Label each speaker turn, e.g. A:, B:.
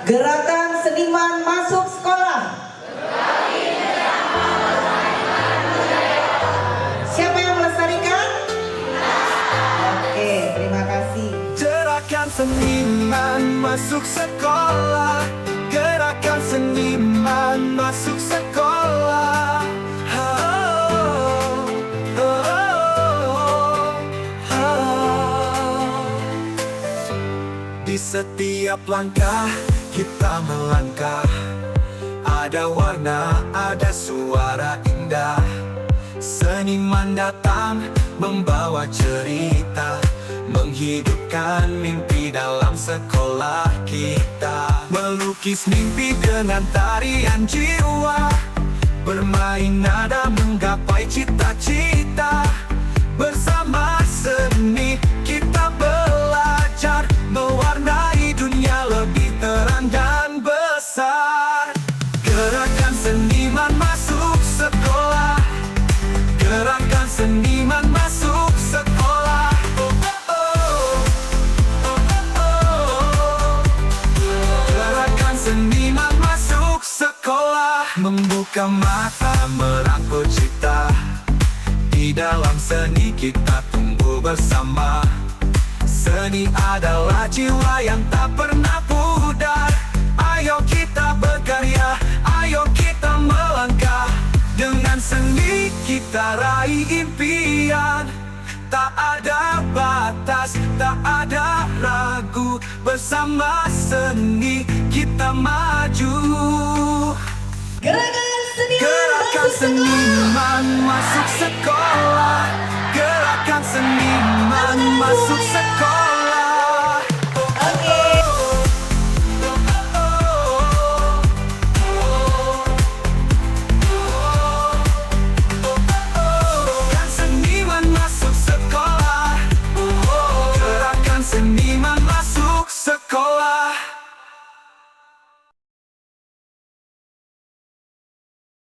A: Gerakan Seniman Masuk Sekolah. Siapa yang melestarikan? Oke, terima kasih.
B: Gerakan seniman masuk sekolah. Gerakan seniman masuk sekolah. Oh, oh, oh, oh. Di setiap langkah kita melangkah, ada warna, ada suara indah. Seniman datang membawa cerita, menghidupkan mimpi dalam sekolah kita. Melukis mimpi dengan tarian jiwa, bermain nada menggapai cita-cita. Bersama seni kita belajar, mewarnai dunia lebih terang dan besar. Gerakan seniman masuk sekolah. Gerakan seniman masuk sekolah. Oh, oh, oh, oh, oh. Gerakan seniman masuk sekolah. Membuka mata, merangkul cita. Di dalam seni kita tumbuh bersama. Seni adalah jiwa yang tak pernah pudar. Ayo kita berkarya, ayo kita melangkah. Dengan seni kita raih impian. Tak ada batas, tak ada ragu. Bersama seni kita maju.
A: Gerakan Seniman
B: Gerakan
A: Masuk Sekolah.
B: Seniman masuk sekolah.